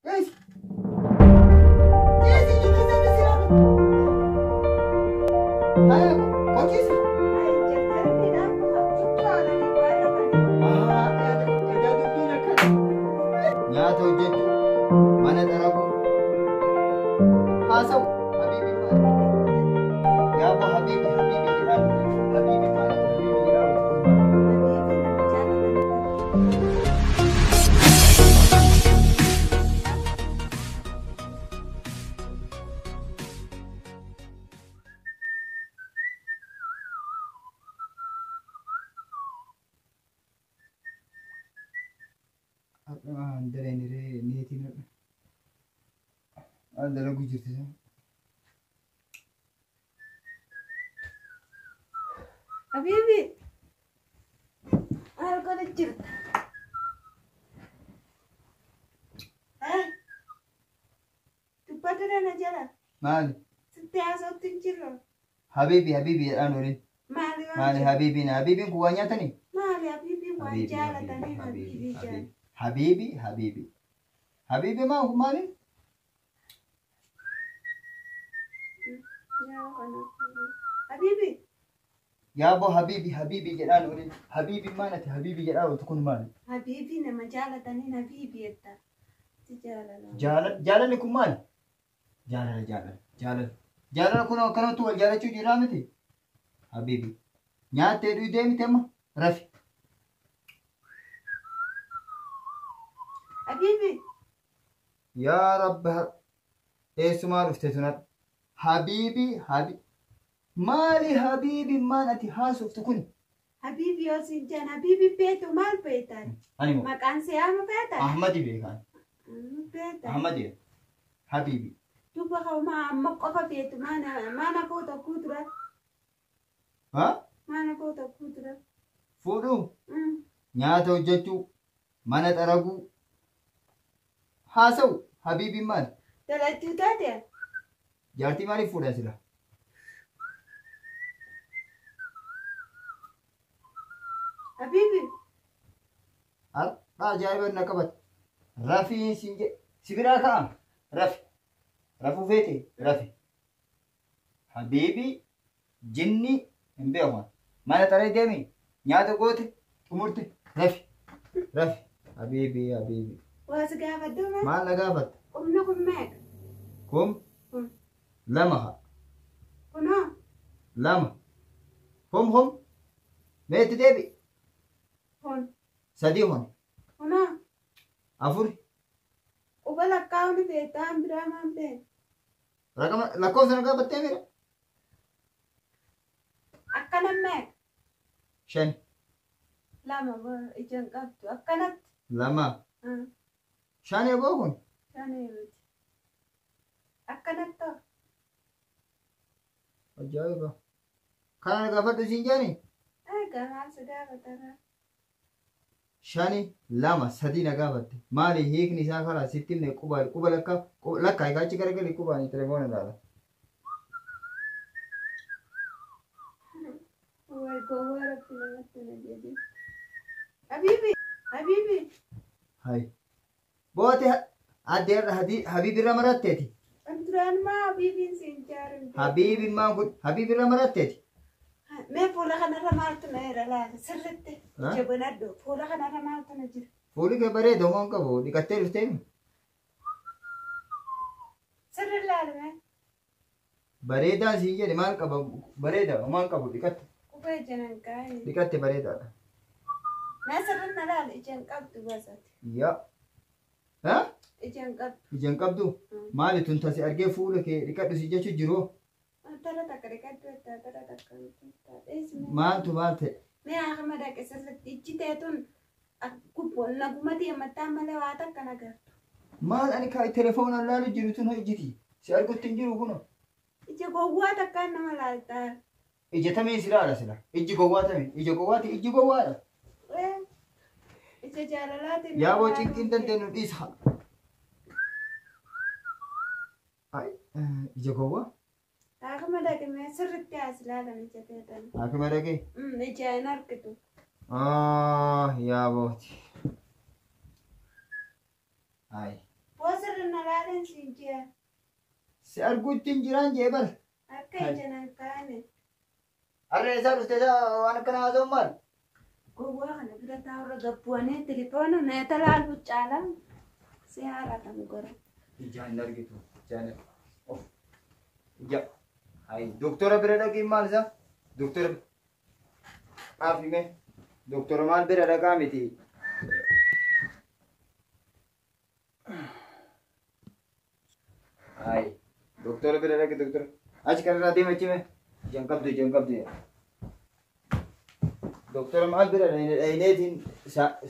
Guys. Ciisi jedhe sabni si laala. Haya qochiisi. Ay, jarjarni dhaabba. Sukkaaranii waan rafanii. Edaa dubbiin akkana. Nyaata hojjechuu, mana xaraguu, haasa'u, habiibi maali? Yaaboo habiibi habiibi jedhaan habiibi maali? Habiibi jedhaan kun maali? Habiibi nama jaalatanii. Har'a dareen hiree neetiin har'a. Maal dalaguu jirti sana? Habiibi. Maal godha jirta? Eh? Dubbatu dana jala. Maali? Sitti haasawtu hin jirru. Habiibi habiibi jedhaan waliin. Maali waan Maali jiru? habiibiin habiibiin kun waa nyaatanii? Maali habiibi waan Habiibi jaalatanii habiibi habiibi jaalatan. habiibi habiibi habiibi maal kun maali? Yaa kana. Habiibi. Yaaboo habiibi habiibi jedhaan waliin habiibi maal ati habiibi jedhaan oltu kun maali? Habiibi nama jaalatanii habiibi jetta. Si jaalala. Jaalalli kun maali? Jaalala jaalala jaalala jaalala kun akkanatti wal jaalachuu jiraa miti? Habiibi nyaattee dhugdee miti amma rafi. Habiibi. Yaa Rabbi eessumaa dhufte tun har'a? Habiibi habi maali habiibi maal ati haasoftu kun? Habiibi yoo siin jaan habiibi beektu maal beektan? Ani moo Maqaan siyaama beektan? Ahmadi beekaan. Beektan. Ahmadi habiibi. Duuba ka'umaa amma qofa beektu maana koo tokkuu dura. Ha? Maana koo tokkuu dura. Fuudhuu nyaata hojjechuu mana xaraguu haasa'u habiibiin maali? Dalachuu taate? Jaartii maaliif fuudhan sila? Habiibi. Har'a ajaa'iba na qabate. Rafii siin jedhe si biraa ka'ama. Rafi. Rafuu feete rafi. Habiibi jinni hin beeku. Mana xaree deemi nyaata goote xumurte rafi. Rafi. Habiibi habiibi. Waa si gaafadhu maa? Maal na gaafatta? Qubni kun meeqa? Kum Kun. lama haa. Kunoo. Lama. Hum hum. Mee itti deebi. Kun. Sadii hon. Kunoo. Afur. Quba lakkaa'uun beektaa biraa maan beekta? Raqama lakkoofsa na gaafattee mira? Akkana meeqa? Shan. Lama ija hin qabdu. Akkanatti. Lama. Shan eeboo kun? Shanii miti. Akkanatti hoo? Ajaa'iba. Kana na gaafadhu siin jaani? Egaa maal si gaafatara? Shani lama sadii na gaafatte. Maali hiikni isaa karaa sitti himne quba quba lakka lakkaa egaa achi garagali qubaan telefoona ilaala. Way gowwaa rabbi namatti na jedhi. Habiibi. Habiibi. Hai. Boote adde irra habiibi irra maratteeti. Duraan maa habiibiin siin jaarin? Habiibi maan kun habiibi irra maratteeti. Mee fuula kanarra maaltu na jira laata? Sirritti. Ha? Ija banadhu. Fuula kanarra maaltu na jira? Fuuli kee bareeda homaa hin qabu dhiqattee dhuftee Sirri laali mee. bareedaa siin jedhe maal qaba bareeda homaa hin qabu dhiqatte Quba ija nan kaa'e. dhiqatte bareedaadha. Mee sirri na laali ija hin qabdu basati. Yaa. Ha? Ija hin qabdu. Ija hin qabdu? Maali tun tasi argee fuula kee dhiqadhu si jechuu jiru? Tara takka dhiqadhu jettaa tara takka jettaa. Dheesi mee. Maaltu maal ta'e? Mee haakima dhaqe sirritti ijji teetun gubboon naguma deemattaa malee waa takka nagartu. Maal ani kaa telefoonaan laalu jiru tun ijjiti. Si argutti hin jiru kuno. Ija gowwaa takkaan nama laaltaa. Ija tamee si laala sila. Ijji gowwaa tamee. Ija gowwaati ijji gowwaadha. Ija jaalalaatiin. Yaaboo cinqiin dandeenyu dhiisa. Ai, ija gowwaa? Haakima dhaqe mee sirritti as laalan ija teetan. Haakima dhaqee? Ija hin argitu. Ah, yaabooti. Ai. Boo sirri Maaliin siin jee? Si arguutti hin jiraan jee bara. Akka ija nan kaane. Harree isaa dhuftee isaa waan akkana haasa'u maal? Gowwaa kana bira taa'urra gabbu'anii tilifoona neeta laaluu caalaa si haaratamu gara. Ijaan hin argitu. Ijaan of. Ija. Hayi doktora bira dhaqii maal isaa? Doktora dhaaf hime. Doktora maal bira dhaqaa miti? Hayi doktora bira dhaqi doktora. Achi kanarraa deema achi mee. Ijaan qabdu ijaan qabdu. Doktora maal bira dhayneetiin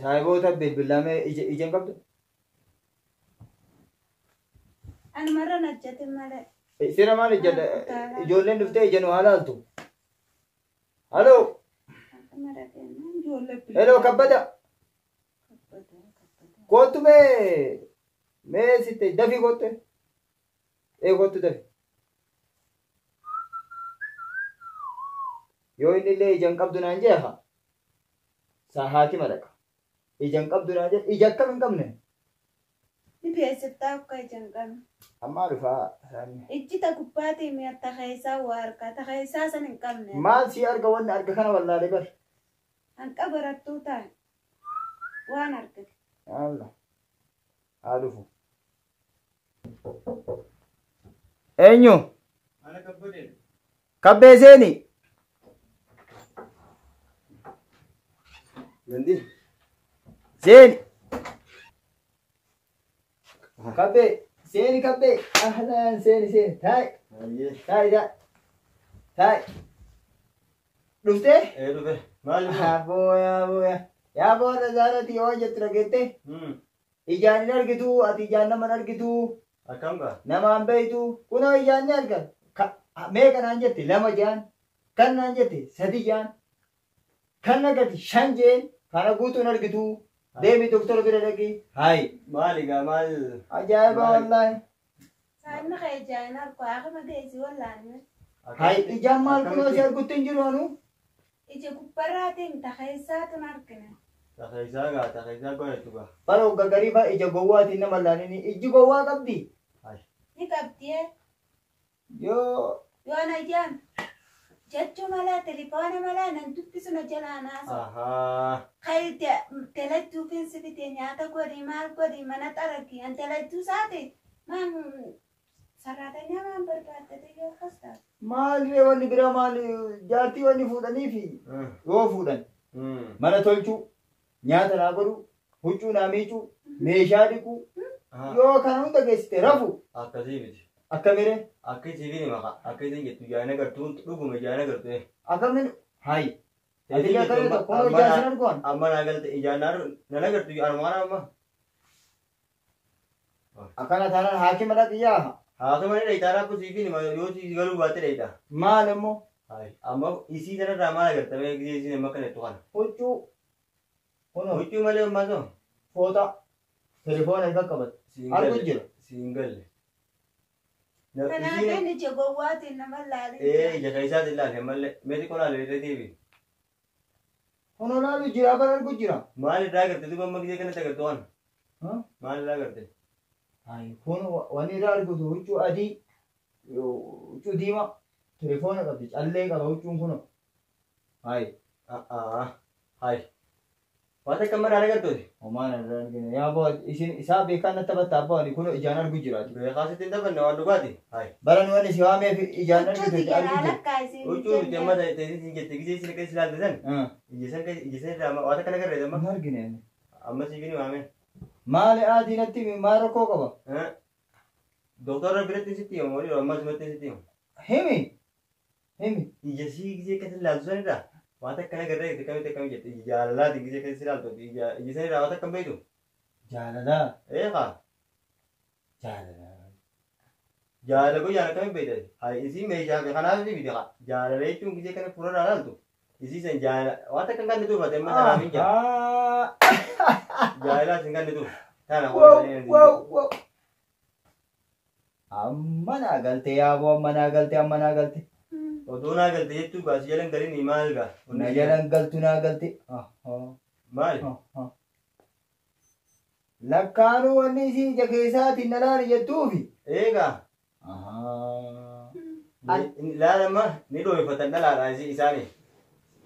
saayiboota bilbilamee ijaan qabdu. Anumarra hojjete malee. Sira maal ija ijoolleen dhuftee ija nu haa laaltu. Haloo. Hello kabbada. Kottu mee mee sitte dafii kottu. Ee kottu dafi. Yoo inni illee ija hin qabdu naan jee haa. Saa haakima dhaqa. Ija hin qabdu naan jee ija akkam hin qabne. Ni beeksiftaa akka ija hin qabne. Ammaa dhufaa. Ijji ta gubbaatii mi'a ta keessaa waa argaa ta keessaa san hin qabne. Maal si arga wanni arga kana wallaalee bar. Hanqa barattuu ta'e waan argate. Allah. Haa dhufu. Eenyu? Ana kabbadee. Kabbee seeni. Gandi. Seeni. Kabbee. Seeni kabbee. Ahlan seeni seeni. Taa'i. Baay'ee. Taa'i taa'i. Taa'i. Dhuftee? Ee dhufe. Maal immoo? Aboo yaa boo yaa. Yaa boo warra zaarati yoo jettu dhageette. Ijaan hin argitu ati ijaan nama hin argitu Akkam gaa? namaan beeytu kunoo ijaan ni argan. Meeqa naan jette lama jaan kan naan jette sadi jaan kan agarti shan jeen kana guutuu hin argitu deemi doktora bira dhaqi. Hayi. Maali gaa maal? Ajaa'iba Maali? wallaahi. Saayimni kee ijaan hin argu haakima geessi wallaanne. Hayi ijaan maal kunoo si argutti hin jiru anuu. Ija gubbarraatiin ta keessaatu hin argine. Takeessaa gaa takeessaa godhatu gaa. Bara hogga garii faa ija gowwaatiin nama laalini ijji gowwaa qabdi. Ni qabdiyee Yoo yoo na ijaan jechuu malee tilifoona malee nan dubbisu na jalaa naasa. Ahaa. Kai telechuu finsi fite nyaata godhi maal godhi mana xaragi an telechuu saate maan saraatanyaa maan barbaaddate yoo akkas taate. Maal ree wanni biraa maal jaartii wanni fuudhanii fi yoo fuudhan mana tolchuu nyaata naa godhuu huccuu naa miicuu meeshaa dhiquu yoo kana hunda geessite rafu Akkasii miti. akkamiree Akka isiin maka akka isiin jettu ijaan agartuun dhuguma ijaan agartu. akkamin hayi ati akkamii tokko ijaan sin arguan Amma naa galte ijaan nan agartu anumaan amma. akkana taanaan haakima dhaqiyyaa Haakima ni dhayita rakkoo siifin yoo si galuu baatte dhayita. maal immoo Amma isii sanarraa maal agarta mee gisee isiin amma kana jettu kana. huccuu kunoo Huccuu malee ammaa ta'u. fooxaa telefoona harka qabate argu jira Siin galle. Kanaaf inni ija gowwaatiin nama laalin. Ee ija keessaatiin ilaali ammallee mee xiqqoo laale irra deebi. kunoo laalu jira bara argu jira. Maal irraa agarte duuba amma gisee kanatti agartu kana. Maal irraa agarte? Hayi kun wanni irraa argitu huccuu adii huccuu diimaa telefoona qabdi callee qaba huccuun kunoo. Hayi Hayi. Waan takka amma irraa agartuuti. Homaan irraa argine yaa boo isin isaa beekaan natti taphatta abbaa ani kunoo ijaan argu jiraati. Beekaa sitti hin taphanne waan dhugaati. Hayi. Bara nu wanni si waameef ijaan Huccuu argitu jalaa argu jira. lakkaa isiin Huccuu miti amma ta'e isiin jette gisee isiin akka ilaalte san. Ija san ija san irraa waan takka agarre amma. Hin argine ani. Amma siifin waame. Maali adii natti maal rakkoo qaba? Doktorra biratti sitti himu walii amma asumatti sitti himu. Himi himi Ija sii gisee akkasi ilaaltu san irraa waan takka agarre akkamitti akkami jette ija jaalalaati gisee akkasi ilaaltu ija ija san irraa waan takka hin beektu. Jaalalaa Ee kaa. jaalalaa. Jaalala koo jaalala akkamiin beekta? Hayi isii meeshaa fi kanaaf si miti kaa. Jaalala jechuun gisee kana fuula ilaaltu. Isii san jaalala waan takka hin kannitu uffate amma kanaaf hin jaalala. Jaalala hin kannitu. Tana Wow wow wow. Amma naa galte yaa boo amma naa galte amma naa galte. Oduu naa galte jechuu gaa si jalan galini maal gaa? Na jalan galtu naa galte. Maali? Lakkaanuu wanni isii ija keessaatiin na laali jettuufi. Eegaa. Laalama ni dhooyfatan dhalaadha isaanii.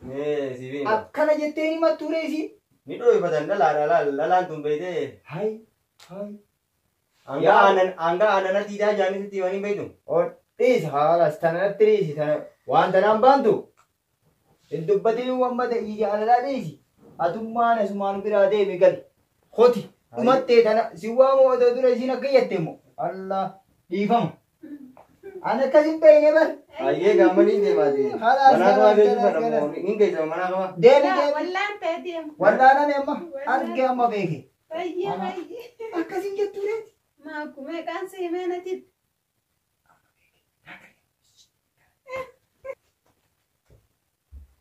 Mee siif hima. Akkana jettee himattu turee isiin. Ni dhooyfatan dhalaadha laal dhalaan tun beeytee. Hai hai. Hanga aanan hanga aanana diidaa jaanii sitti himanii beeytu. Dhiisi haalas tanatti dhiisi tana waan tanaan baantu. Hin dubbatin waan mata jaalalaa dhiisi. Atummaan asumaan biraa deemi gali. Hoti dhumattee tana si waamu otoo dura isiin akka jette immoo. Allah dhiifama. Ani akkas hin beekne bar. Ayyee gammanii deemaati. Halaas Manaa qabaa halaas beektu halaas kana halaas. moo ni geessa manaa qabaa. Deemi deemi. Wallaan ta'e deema. Wallaaname amma arge amma beeke. Baay'ee baay'ee. Akkas hin jettu reeti. Maaku meeqaan si himee na jibbe.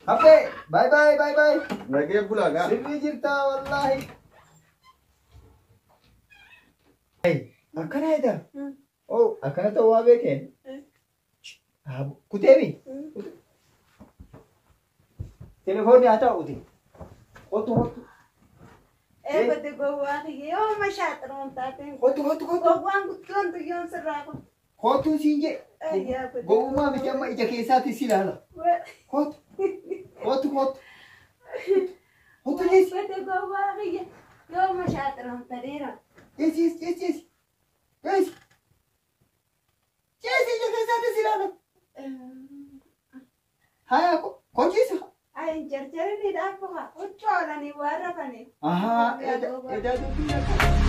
Haphee bye bye bye bye. Nagee bulaa gaa. Sirrii jirtaa wallaahi. Akkana jedha. Oh akkana ta'uu waa beekeen. Kuteemi. Telefoonni haa ta'uuti. Kottu kottu. Eebbate gowwaan yoo mashaaxiroon taateen. Kottu kottu kottu. Gowwaan guddoon tuyyoon sirraa kun. Kottu siin jedhe. Gowwummaa miti amma ija keessaatti si ilaala. Kottu. Kottu kottu. Kottu jeesi. Eebbate gowwaa kiyya yoo mashaaxiroon tadeera. Jeesi jeesi jeesi. Jeesi. Jeesi ija keessaatti si ilaala. Haya kochiisa. Ay jarjarri dhaabbaha huccuu oolanii waan rafaniif. Ahaa, edaa dubbii akka.